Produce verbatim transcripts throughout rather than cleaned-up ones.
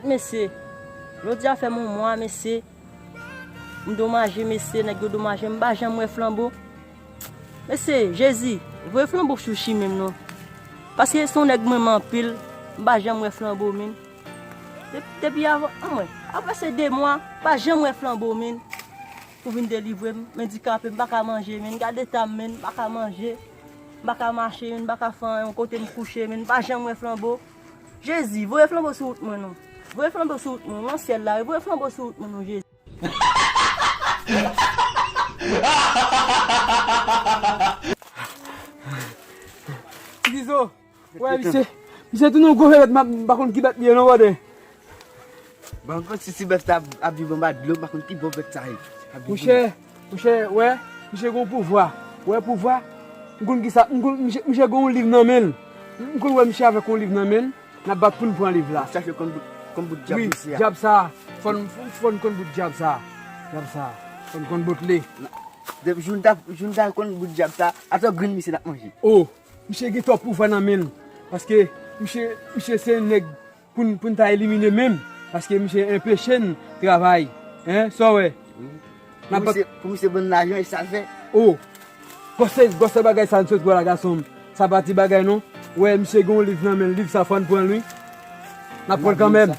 Mesye, jodi a fè m yon mwa, mesye. M domaje, mesye, nèg yo domaje m, m pa janm wè Flanbo. Mesye, Jezi, voye Flanbo sou chimen m non. Paske se yon nèg m renmen anpil, m pa janm wè Flanbo, menn. Depi, depi avan, anmwey, ap pase de mwa, m pa janm wè Flanbo, menn. Pou vin delivre m, m andikape, m pa ka manje, menn. Gade eta m, menn, m pa ka manje. M pa ka mache, menn, m pa ka fè anyen, yon kote m kouche, menn, m pa janm wè Flanbo. Jezi, voye Flanbo sou wout mwen non. Voye Flanbo sou wout mwen, nan syèl la, voye Flanbo sou wout mwen non, Jezi. Ti Gizo, wè, misye, misye tounen yon gwo vye bèt, m pa konn ki bèt li ye non, brother. Ban m konn si ti bèf sa ap, ap viv anba dlo, m pa konn ki bò bèt sa ye. Ap viv. Monchè, monchè, wè, misye gen yon pouvwa. Wè pouvwa, m konn kisa, m konn, misye, misye gen yon liv nan men l. M konn wè misye avèk yon liv nan men l, n ap bat pou n pran liv la. Chache konn bout, konn bout djab misye a. Wi, djab sa, fò n, fò n konn bout djab sa. Djab sa, fò n konn bout li. Depi jou n ta, jou n ta konn bout djab sa, atò grenn misye n ap manje. O, misye gen twòp pouvwa nan men l. Paske misye, misye se yon nèg pou n, pou n ta elimine menm, paske misye enpeche n travay. Hein, sa w wè? Wi. N ap bat. Pou misye, pou misye ban n lajan, e sa l fè. O! Gwosè, gwosè bagay sa n sot wè la, gason m. Sa pa ti bagay non. Wè, misye gen yon liv nan men l, liv sa fò n pran l wi. N ap pran l kanmenm.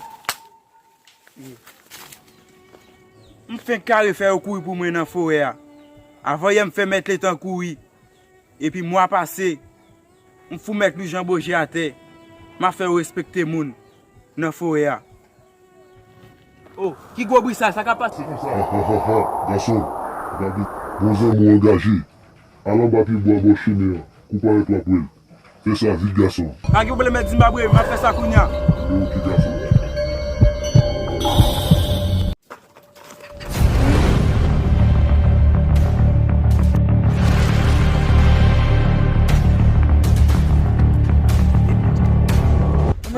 M fenk kare fè yo kouri pou mwen nan forè a. Avan yè m fè mèt letan kouri. Epi mwa pase, m fout mèt Lwijan Boje atè, m ap fè yo respekte moun nan forè a. O, ki gwo bri sa, sa k ap pase? Ha, ha, ha, ha, gason, gade, bon zanmi w angaje. Al anba pye bwa bò chimen an, kou parèt w ap wè l. Fè sa vit, gason. Pa gen pwoblèm, Mèt Zimbabwe, m ap fè sa kounye a. Oke, gason.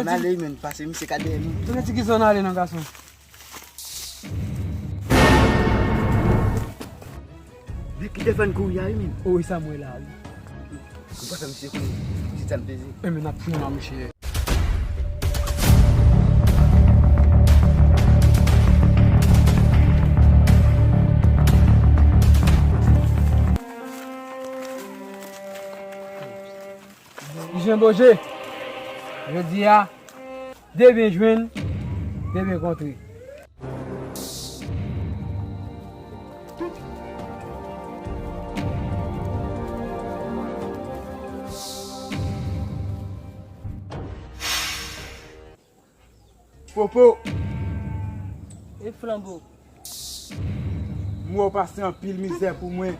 Ann ale, men, pase misye ka dèyè nou. Tande ti kisa w nan ale non, gason. Li kite fè n kouri a, wi, men. O, e sa m wè la, wi. Ou pa fè misye konnen, misye tèl plezi. E men n ap fini nan misye. Lwijan Boje, jodi a, de byen jwenn, de byen kontre. Popo. E Flanbo. M wè w pase anpil mizè pou mwen.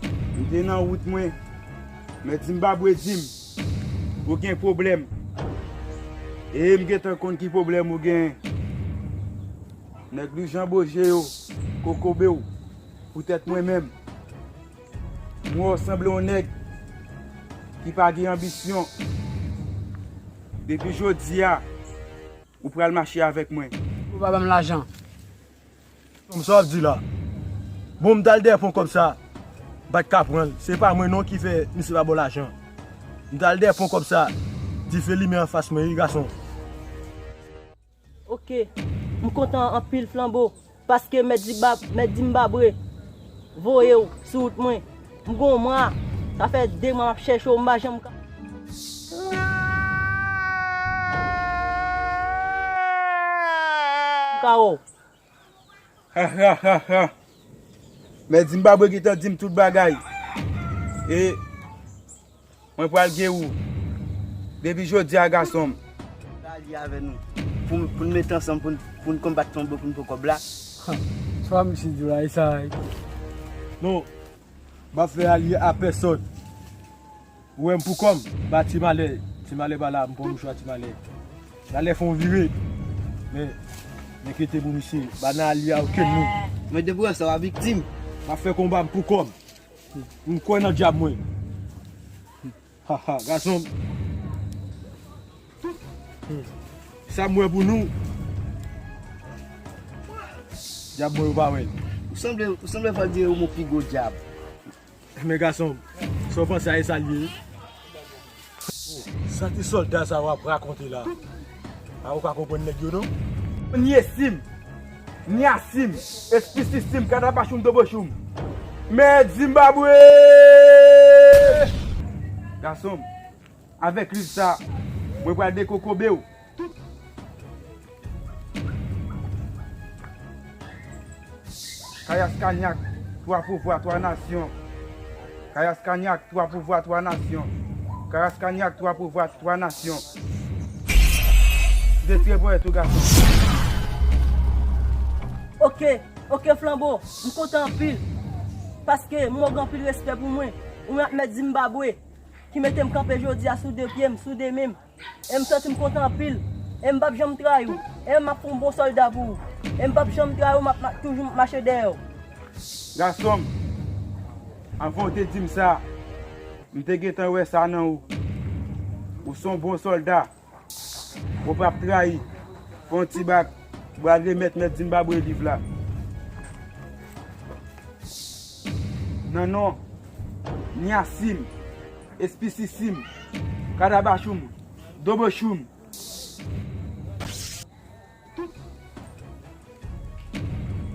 M te nan wout mwen. Mèt Zimbabwe di m, ou gen pwoblèm. E m gentan konn ki pwoblèm ou genyen. Nèg Lwijan Boje yo kokobe w poutèt mwen menm. M wè w sanble yon nèg ki pa gen anbisyon. Depi jodi a, ou pral mache avèk mwen. Ou pa ban m lajan. Kòm sa w ap di la. Bon, m t al dèyè pran kòb sa, m pa t ka pran l. Se pa mwen non ki fè misye pa ba w lajan. M t al dèyè pran kòb sa, dife limen anfas mwen, wi, gason. Oke, m kontan anpil Flanbo, paske Mèt Zibab-, Mèt Zimbabwe voye w sou wout mwen. M gon mwa, sa fè de mwa m ap chèche w, m pa janm ka. M ka wè w. Ha, ha, ha, ha. Mèt Zimbabwe gentan di m tout bagay. E mwen pral geri w. Depi jodi a, gason m. Alye avè nou. Pou, pou n met ansanm, pou n, pou n konbat Flanbo, pou n pran kòb la. Ha, sa misye di w la, e sa, wi. Non, m ap fè alye a pèsòn. Ou wè m pou kò m, ba Ti Malè. Ti Malè pa la, m pran mouchwa Ti Malè. Talè fè yon vire. Men, men kite pou misye, pa nan alye a okenn moun. Men depi w wè sa, w a viktim. M ap fè konba m pou kò m. M kwè nan djab mwen. Ha, ha, gason m. Sa m wè pou nou. Djab mwen, ou pa wè l. Ou sanble, ou sanble fò di ou mon pi gwo djab. Men gason m, sa w panse a e sa l ye? Sa ti sòlda sa w ap rakonte la? A, ou pa konprann nèg yo non? Nyesim, Nyasim, Espisisim, Kadabachoum, Dobochoum. Mèt Zimbabwe! Gason m, avèk liv sa, mwen pral dekokobe w. Kayas Kanyak, twa pouvwa, twa nasyon. Kayas Kanyak, twa pouvwa, twa nasyon. Kayas Kanyak, twa pouvwa, twa nasyon. Detire ponyèt ou, gason. Oke, oke, Flanbo, m kontan anpil. Paske m wè w gen anpil respè pou mwen. Ou menm ak Mèt Zimbabwe, ki mete m kanpe jodi a sou de pye m, sou de men m. E m santi m kontan anpil. E m p ap janm trayi w. E m ap fè yon bon sòlda pou ou. E m p ap janm trayi w, m ap ma- toujou mache dèyè w. Gason m, anvan w te di m sa, m te gentan wè sa nan ou. Ou se yon bon sòlda. Ou p ap trayi. Fè yon ti bak. Ou pral remèt Mèt Zimbabwe liv la. Nan non Nyasim, Espisisim, Kadabachoum, Dobochoum.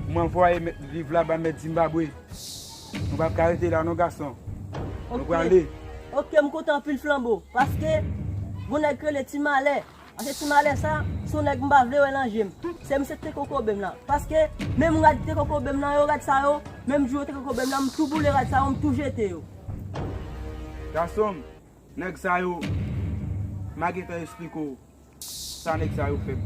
Mwen voye mè- liv la ba Mèt Zimbabwe. Nou p ap ka rete la non, gason. Nou prale. Oke, m kontan anpil, Flanbo, paske gon nèg k rele Ti Malè. Paske Ti Malè sa, se yon nèg m pa vle wè nan je m. Se misye k te kokobe m la. Paske menm rad k te kokobe m nan yo, rad sa yo, menm jou yo te kokobe m nan, m tou boule rad sa yo, m tou jete yo. Gason m, nèg sa yo, m a gentan esplike w sa nèg sa yo fè m.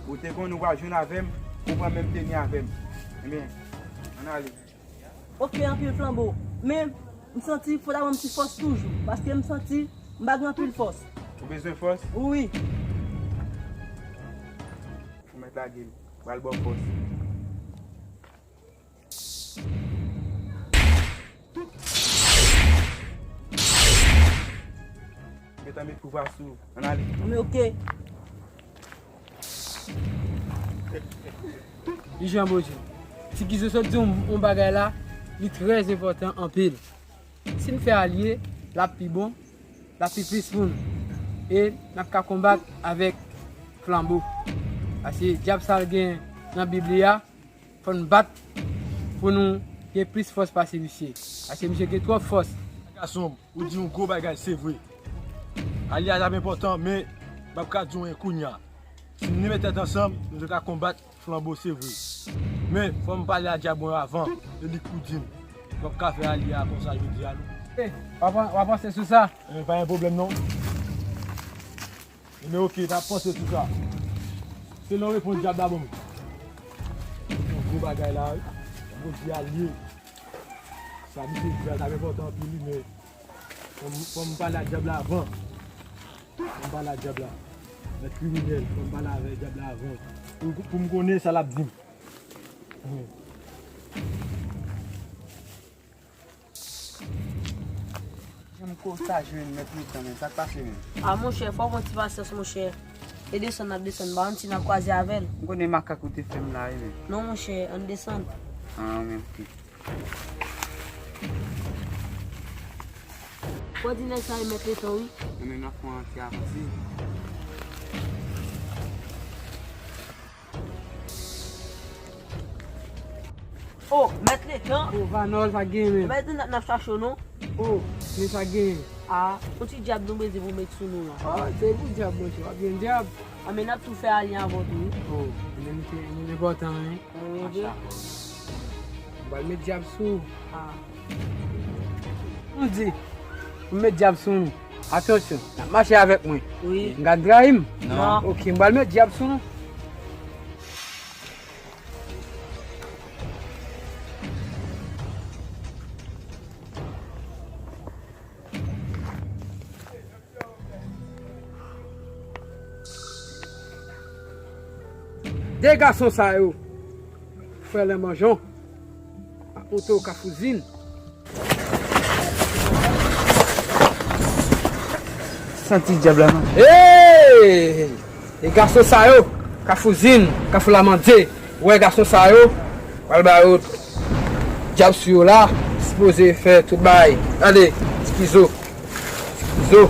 Ou te konnen w a jwenn avè m, ou pa menm teni avè m. Ebyen, ann ale. Oke, anpil, Flanbo. Men, m santi fò ta ban m ti fòs toujou, paske m santi m pa gen anpil fòs. Ou bezwen fòs? Wi. Ou mèt lage m. Pral ba w fòs. Gentan met pouvwa sou ou. Ann ale. Men oke. Li jan Bondye. Ti Kizo sot di yon, yon bagay la, li trè enpòtan anpil. Si n fè alye, l ap pi bon, l ap pi plis pou nou. E n ap ka konbat avèk Flanbo. Paske dyab sa l gen nan Bib li a, fò n bat pou nou gen plis fòs pase misye. Paske misye gen twòp fòs. Gason m, ou di yon gwo bagay, se vre. Alye a t ap enpòtan, men m p ap ka di w anyen kounye a. Si n met tèt ansanm, nou te ka konbat Flanbo, se vre. Men, fò m pale a dyab mwen avan, e li k pou di m. M p ap ka fè alye a konsa jodi a, non. Eh, w a pan- w a panse sou sa? Eh, pa gen pwoblèm, non. Ebyen, oke, n ap panse sou sa. Se lè w reponn dyab la ban m. Yon gwo bagay la, wi. Gwo di alye. Sa misye di a, sa enpòtan anpil, wi, men fò m, fò m pale ak dyab la avan. Fò m pale ak dyab la. Mèt kriminèl, fò m pale avèk dyab la avan. Pou, pou m konnen sa l ap di m. Wi. Janm konsa jwenn mèt Letan, men sa k pase menm? A, monchè, fò w pran ti pasyans, monchè. E desann n ap desann, m pa konn si n ap kwaze avè l. M konnen makak ou te fè m la, wi, men. Non, monchè, ann desann. A, men, oke. Fò di nèg sa e mèt Letan, wi. Nan men n ap pran ti avanse. O, mèt Letan. O, Vanòl, sa gen menm. Mèt Letan, n ap chache w, non. O, men sa gen. A, yon ti dyab nou bezwen pou met sou nou la. A, se pou dyab, monchè, w ap jwenn dyab. A, men n ap tou fè alye avè w tou, wi. O, men misye, moun enpòtan, wi. Wi, wi. M pral met dyab sou ou. A. M di, m met dyab sou nou. Atansyon, n ap mache avèk mwen. Wi. M ka trayi m? Non. Oke, m pral met dyab sou nou. De gason sa yo, frè Lanmanjon, ap monte w Kafou Zin. Santi dyab la, non? Hey! E gason sa yo, Kafou Zin, Kafou Lamandye, ou wè gason sa yo, pral ba yo dyab sou yo la, sipoze fè tout bagay. Gade, Ti Kizo. Zo,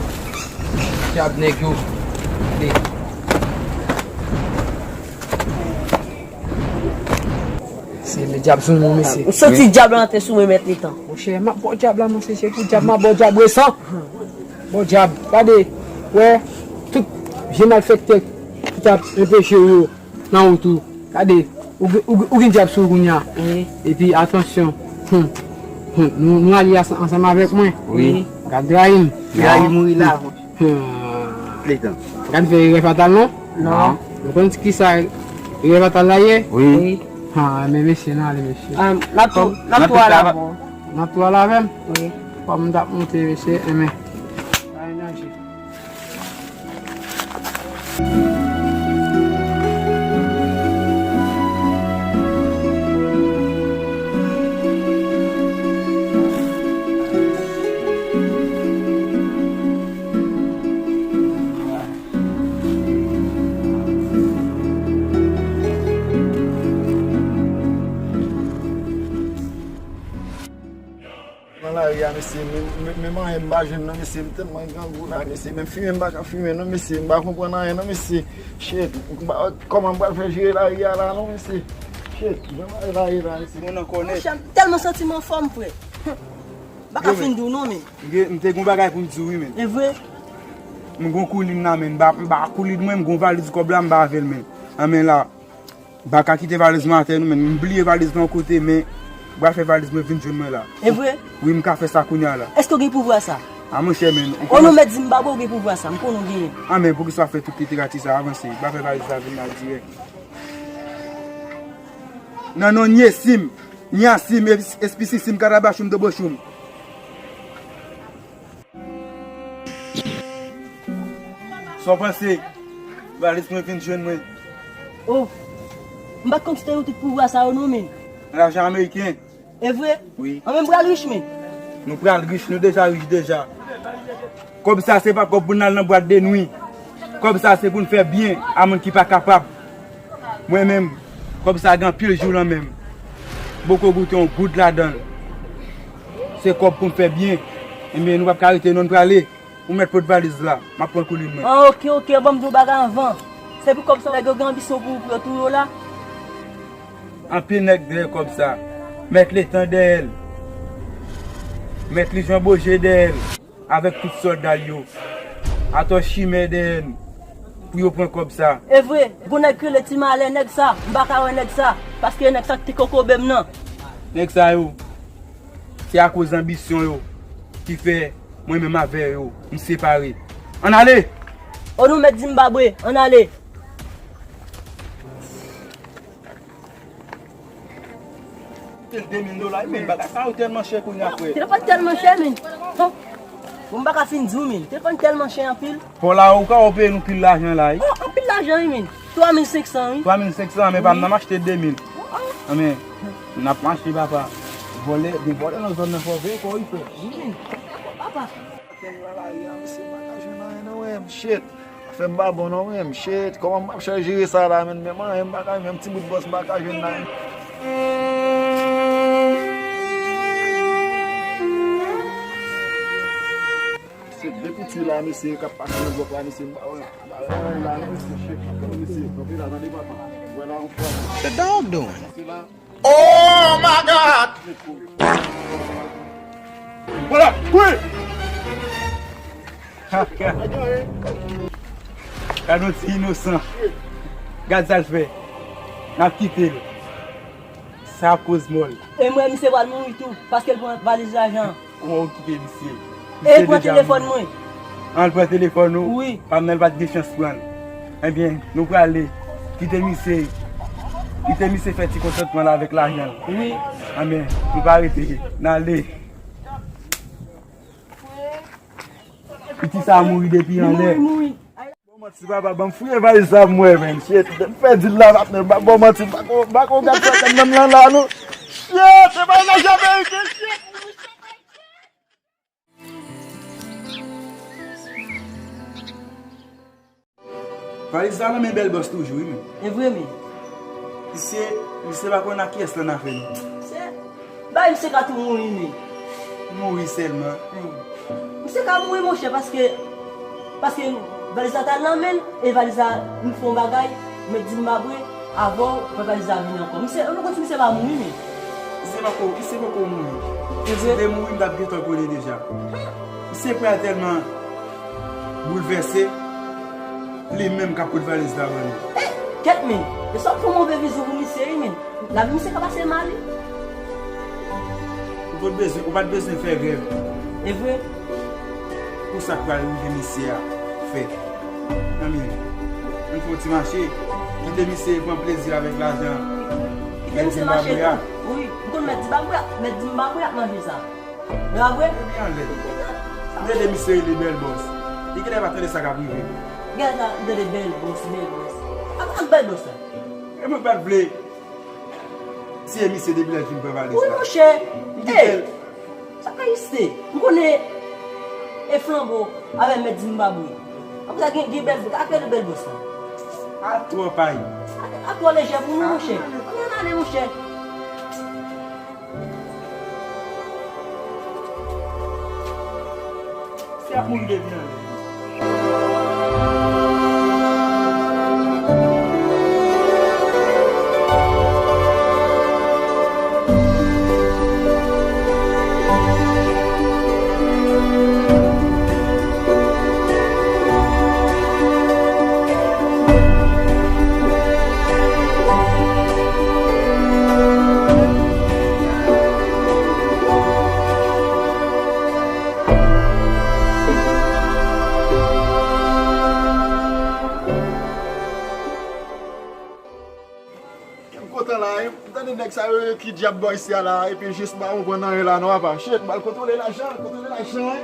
dyab nèg yo. Li. Mete dyab sou mwen, mesye. Ou santi dyab la antre sou mwen, mèt letan. Monchè, m ap ba w dyab la, monchè, se pou dyab, m ap ba w dyab resan. Ba w dyab, gade, wè, tout vye malfektè ki t ap anpeche w yo nan wout ou. Gade, ou, ou, ou gen dyab sou ou kounye a. Wi. Epi, atansyon, hmm, hmm, nou, nou alye ansanm avèk mwen. Wi. Gad Rahim. Rahim mouri la. Hmm. Letan. Gad fè erè fatal, non? Non. Ou konn ki sa erè fatal la ye? Wi. Wi. Ha, men mesye, n ale, mesye. Ah, n ap tou, n ap tou al avè w. N ap tou al avè m? Wi. Kòm m t ap monte, mesye, enben. Pa gen danje. Nan lari a, mesye, men, men, menm anyen m pa jwenn non, mesye, m tèlman grangou la, mesye, menm fimen m pa ka fimen non, mesye, m pa konprann anyen non, mesye. Shit, m pa wè kòman m pral fè jere lari a la non, mesye. Shit, jan lari la ye la, mesye. Moun ankò nèt. Monchè, m tèlman santi m anfòm, frè. M pa ka fin di w non, men. M te, m te gon bagay pou m di w, wi, men. E vre? M gon koulin la, men. M pa, m pa koulin mwen, m gon valiz kòb la, m pa avè l, men. An, men la. M pa ka kite valiz mwen atè non, men. M bliye valiz mwen yon kote, men m pral fè valiz mwen vin jwenn mwen la. E vre? Wi, m ka fè sa kounye a la. Èske w gen pouvwa sa? A, monchè, men. O non, mèt di m pa bwe, ou gen pouvwa sa. M konnen w genyen. A, men poukisa w ap fè tout literati sa a? Avanse. M pral fè valiz la vin la dirèk. Nan non Nyesim, Nyasim, Espisisim, Karabachoum, Dobochoum. Sa w panse? Valiz mwen vin jwenn mwen. Oh, m pa t konn si te gen tout pouvwa sa yo non, men. Lajan ameriken. E vre? Wi. An, men m pral rich, men. Nou pral rich, nou deja rich deja. Kòb sa se pa kòb pou n al nan bwat de nwi. Kòb sa se pou n fè byen a moun ki pa kapab. Mwen menm, kòb sa gen anpil jou nan men m. M poko goute yon goud ladan l. Se kòb pou m fè byen. Ebyen, nou p ap ka rete non, n prale. Ou mèt pot valiz la. M ap pran koulin mwen. Ah, oke, oke, ban m di w bagay anvan. Se pou kòb sa nèg yo gen anbisyon pou, pou yo touye w la. Anpil nèg dèyè kòb sa. Mèt Letan dèyè l. Mèt Lijan Boje dèyè l. Avèk tout sòlda l yo. Atò chimè dèyè n pou yo pran kòb sa. E vre, gon nèg ki rele Ti Malè, nèg sa, m pa ka wè nèg sa, paske nèg sa ki te kokobe m nan. Nèg sa yo, se akoz anbisyon yo ki fè mwen menm avè yo, m separe. Ann ale! O non, mèt di m pa bwe, ann ale! Te de mil dola, men bagay sa yo tèlman chè kounye a, frè. Telefòn tèlman chè, men. Bon, m pa ka fin di w, men. Telefòn tèlman chè anpil. Paw la, ou ka peye nou pil lajan la, wi. Oh, anpil lajan, wi, men. Twa mil senk san, wi. Twa mil senk san, men pa m nan m achte de mil. Oh, oh. Anben, n ap mache, papa. Vòlè, gen vòlè nan zòn nan, fò veye kò w, wi, frè. Wi, men. Papa. Kè m nan lari a, mesye, m pa ka jwenn anyen non, men, shit. Afè m pa bon non, men, shit. Kòman m ap chèche jere sa la, men, menm anyen m pa ka, menm ti bout bòs m pa ka jwenn la, men. Se de piti la, mesye, k ap pase nan blòk la, mesye, m pa wè, m pa wè anyen la, non, mesye, shit, mesye, kanpe la, tande, papa. Wè la, yon fwa. The dog doing? Pase la. Oh my God! Vwala, kouri! Gad yon ti inosan. Gad sa l fè. N ap kite l. Sa ap koz mò l. E m wè misye pral mouri tou, paske l pran valiz lajan. Kòman ou kite misye? E pran telefòn mwen. An, l pran telefòn ou? Wi. Pa m nan, l pa t gen chans pran l. Ebyen, nou prale. Kite misye. Kite misye fè ti kontantman l avèk lajan l. Wi. Anben, nou pa rete. N ale. Piti sa a mouri depi anlè. Li mouri, mouri. Bon manti, papa, ban m fouye valiz la pou m wè, men. Shit, m pèdi l la, patnè, m pa bon manti, m pa ko, m pa ko gad sa k ap nan nan la, non. Shit, se pa yon lajan ameriken, shit. Valiz la nan men bèl bòs toujou, wi, men. E vre, men. Misye, misye pa konn ak kiyès l annafè, non. Se, bay misye ka tou mouri, men. Mouri sèlman. Hmm. Misye ka mouri, monchè, paske, paske valiz la t al nan men l, e valiz la, m fè yon bagay, mèt di m pa bwe, Avan w pran valiz la vini ankò. Misye, nou konn si misye pa mouri, men. Misye pako, misye pako mouri. Se vre? Si te mouri, m t ap gentan konnen deja. Misye pral tèlman boulvèse, li menm k ap pot valiz la ban nou. Eh, kèt, men. E sa ap fè yon move vizyon pou misye, wi, men. Lavi misye ka pase mal, wi. Ou pa t bezwen, ou pa t bezwen fè rèv. E vre? Pou sa k pral rive misye a fèt. Nan men, ann fè yon ti mache, kite misye pran plezi avèk lajan. Kite misye mache tou. Wi, m konn mèt Zimbabwe a, mèt Zimbabwe ap manje sa. E pa vre? Ebyen anlè. M tande misye rele Bèl Bòs. Li genlè pa tande sa k ap rive. Genlè sa, m tande Bèl Bòs, Bèl Bòs. Ak, ak Bèl Bòs la. E mwen pa t vle. Tiye misye depi lè l fin pran valiz la. Wi, monchè. M kite l. Sa ka egziste. M konnen e Flanbo avè mèt Zimbabwe. Apre sa gen, gen Bèl, ak Bèl Bòs la. A twò pay. A, a twò lejè pou nou, monchè. Ann ale, monchè. Se ap mouri depi anlè. Kè m kontan la, wi. M tande nèg sa yo, yo ki dyab bò isi a la, epi jis m pa konprann anyen la non, papa. Shit, m al kontwole lajan, kontwole lajan, wi.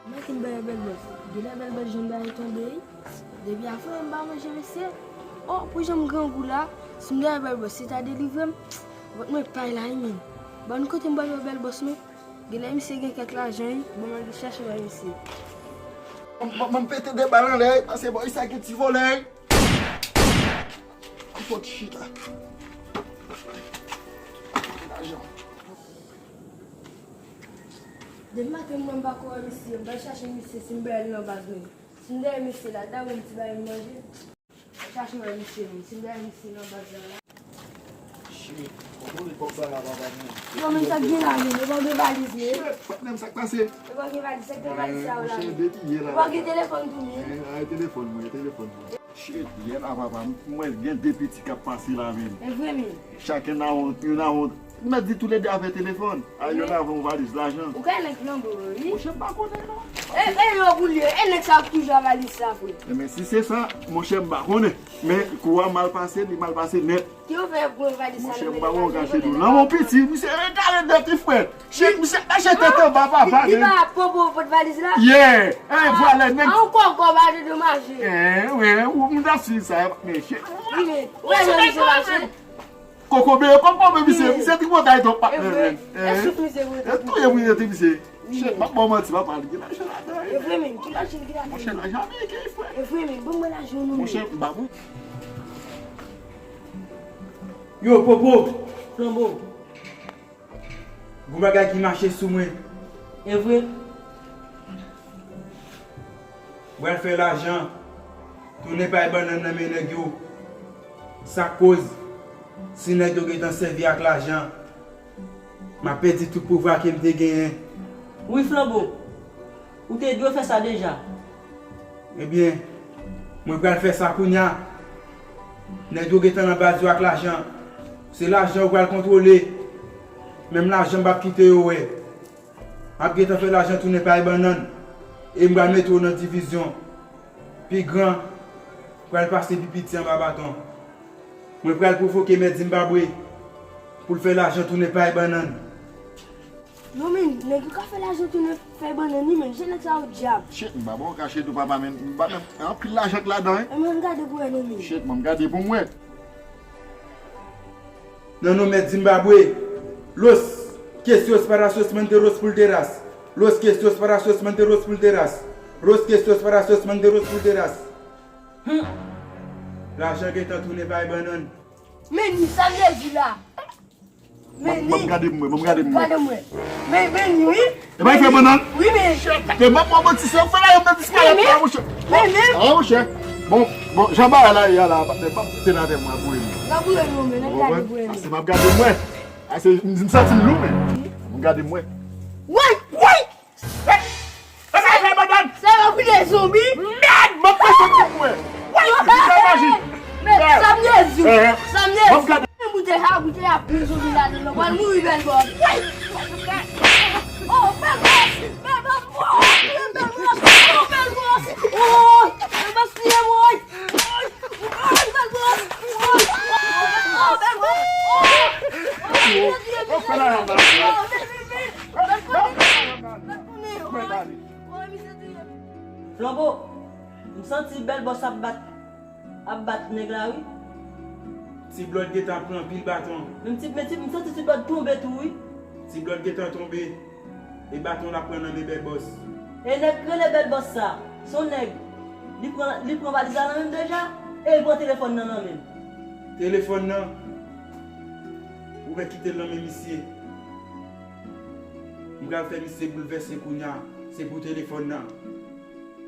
Mwen ki m bay Bèl Bòs. Genlè Bèl Bòs janm bay tonbe, wi. Depi avan m pa manje mesye. Oh, pou jan m grangou la, si m dèyè Bèl Bòs, si ta delivre m, vant mwen pay la, wi, men. Ban nou kote m pral wè Bèl Bòs, men. Genlè misye gen kèk lajan, wi. Bon, m al chache bay misye. Ban m pete de bal anlè, wi, paske bò isi a gen ti vòlè, wi. Kot shit la. Lajan. Depi maten, mwen pa ko wè misye, m pral chache misye, si m bay li nan baz mwen. Si m dèyè misye la, ta wè m ti bay m manje. Chache wè misye, men. Si m dèyè misye nan baz la, la. Shit, kote w li kòb sa la, papa, men? Yo, men sa k gen la, men. Yo pa gen valiz, men. Shit, patnè m, sa k pase? Yo pa gen valiz, sa k gen valiz sa yo la, men. Monchè, depi yè la, yo pa gen telefòn tou, men. Eh, ay, telefòn mwen, telefòn mwen. Shit, yè la, papa, m, m wè gen de piti k ap pase la, men. E vre, men. Chaken nan wont, youn nan wont. M mèt di toulède avè telefòn. A, youn avè yon valiz lajan. Ou ka nèg Flanbo, wi. Monchè, m pa konnen, non. E, e yo pou l ye. E nèg sa ap toujou a valiz sa, frè. Enben, si se sa, monchè, m pa konnen. Men, kou a mal pase, li mal pase nèt. Ki yo fè pran valiz sa? Monchè, m pa bon kache di w. Nan yon piti, misye egare nèt, wi, frè. Shit, misye ap mache tèt anba, papa, men. Li pa pran pou pot valiz la? Yeah. E, vwala, nèg. A, yon kòb, kòb a dedomaje. Eh, wi, ou, m ta swiv sa, men, shit. Wi, men, wè, misye mache. Kokobe, kokobe, misye, misye tripotay twòp, patnè, men. E vre. E souf misye, wi. E touye mwen, misye. Shit, m ap ba w manti, papa, li gen lajan ladan, wi. E vre, men, ki lajan, ki lajan? Monchè, lajan ameriken, frè. E vre, men, ban mwen lajan nou, men. Monchè, m ba pou. Yo, Popo, Flanbo. Gon bagay ki mache sou mwen. E vre? Pral fè lajan, tounen pay bannann nan men nèg yo. Sa k koz, si nèg yo gentan sèvi ak lajan, m ap pèdi tout pouvwa ke m te genyen. Wi, Flanbo, ou te dwe fè sa deja. Ebyen, mwen pral fè sa kounye a. Nèg yo gentan nan baz yo ak lajan. Se lajan yo pral kontwole. Menm lajan m p ap kite yo wè. M ap gentan fè lajan tounen pay bannann. E m pral mete w nan divizyon. Pi gran pral pase pi piti anba baton. Mwen pral pwovoke mèt Zimbabwe pou l fè lajan tounen pay bannann. Non, men, nèg yo ka fè lajan tounen fèy bannann, wi, men. Jan nèg sa yo dyab. Shit, m pa ba w kache tou, papa, men. M pa menm anpil lajan k ladan, wi. E mwen, m gade pou wè, non, men. Shit, mwen, m gade pou m wè. Nan non mèt Zimbabwe, los questos para sus manteros pulteras. Los questos para sus manteros pulteras. Los questos para sus manteros pulteras. Hmm. Lajan gentan tounen pay bannann. Men, sa m te di la. Ban m gade m wè, ban m gade m wè. Gade m wè. Men, men, wi. E pa fè bannann. Wi, men. E ban m manti, se ou fè la, yo mèt disparèt la, monchè. Men, men. Ah, monchè. Bon, bon, jan bagay la ye a la, patnè, ban m kite l atè mwen pou li. N ap boule nou, men, n ap gade boule nou. Ase m ap gade m wè. Ase m, m santi m lou, men. M gade m wè. Woy, woy! Sa yo vide zonbi. Mèd! Mwen prese pou mwen. Woy! Sa maji. Men sa m ye zou. Sa m ye zou. Men boutèy sa, boutèy la plen zonbi ladan l. Ou pral mouri, Bèl Bòs. Woy! Oh, Bèl Bòs! Bèl Bòs! Oh, Bèl Bòs! Oh, Bèl Bòs! Oh, Bèl Bòs, touye m, woy! Woy! Oh, Bèl Bòs! Oh, Bèl Bòs! Oh! Oh, Bèl Bòs! Oh, men, men, men! Bèl Bòs, men, men, men! Flanbo, m santi Bèl Bòs ap bat, ap bat nèg la, wi. Ti Blòd gentan pran anpil baton. Men ti, men ti, m santi Ti Blòd tonbe tou, wi. Ti Blòd gentan tonbe. E baton l ap pran nan men Bèl Bòs. E nèg k rele Bèl Bòs sa, se yon nèg, li pran, li pran valiz la nan men m deja, e li pran telefòn nan nan men m. Telefòn nan? Ou mèt kite l nan men misye. M pral fè misye boulvèse kounye a. Se pou telefòn nan.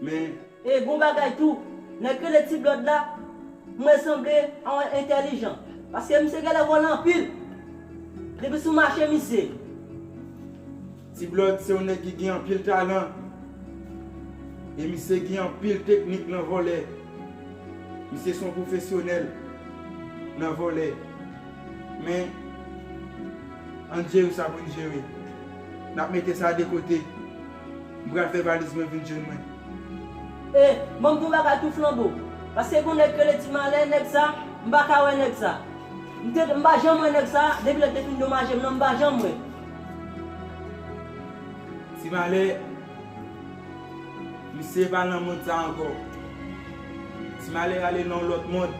Men. E gon bagay tou, nèg k rele Ti Blòd la, mwen sanble a yon entèlijan. Paske misye genlè vòlè anpil. Depi sou mache misye. Ti Blòd se yon nèg ki gen anpil talan. E misye gen anpil teknik nan vòlè. Misye se yon pwofesyonèl nan vòlè. Men, ann jere sa pou n jere. N ap mete sa de kote. M pral fè valiz mwen vin jwenn mwen. E, ban m di w bagay tou, Flanbo. Paske gon nèg k rele Ti Malè, nèg sa, m pa ka wè nèg sa. M te, m pa janm wè nèg sa, depi lè l te fin domaje m nan, m pa janm wè. Ti Malè, misye pa nan mond sa ankò. Ti Malè ale nan yon lòt mond.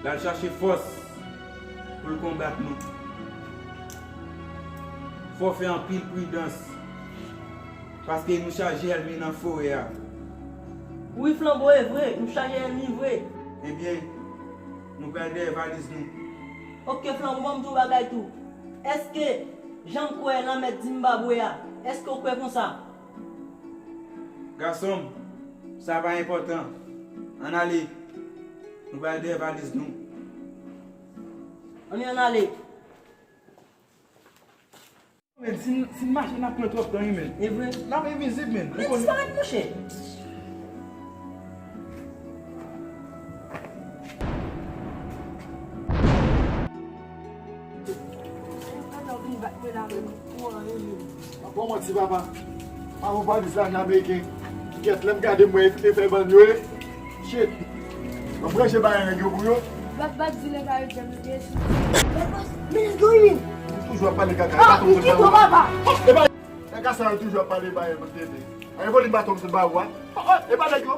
L al chache fòs pou l konbat nou. Fò w fè anpil pridans, paske nou chaje ènmi nan forè a. Wi, Flanbo, e vre, nou chaje ènmi vre. Ebyen, nou pral dèyè valiz nou. Oke, Flanbo, ban m di w bagay tou. Èske jan m kwè nan mèt Zimbabwe a, èske w kwè konsa? Gason m, sa pa enpòtan. Ann ale. Nou pral dèyè valiz nou. Ann, ann ale. Men, si n, si n mache, n ap pran twòp tan, wi, men. E vre? N ap envizib, men. Men disparèt, monchè. Bon, manti, papa. Papa, papa, di sa nan Ameriken. Kèt, lè m gade, m wè e fè bann yo, e. Shit. Mwen branche bay nèg yo pou yo. Bat, bat, di nèg la yo djèm yo te esi. Bat, bat, men nèg yo, wi. Ou toujou ap pale kaka. Ah, e pa tonton sa, papa. E pa kaka sa yo toujou ap pale bay yo, tete. Ay, vòlè baton m sot ba ou a. Oh, oh, e pa nèg yo.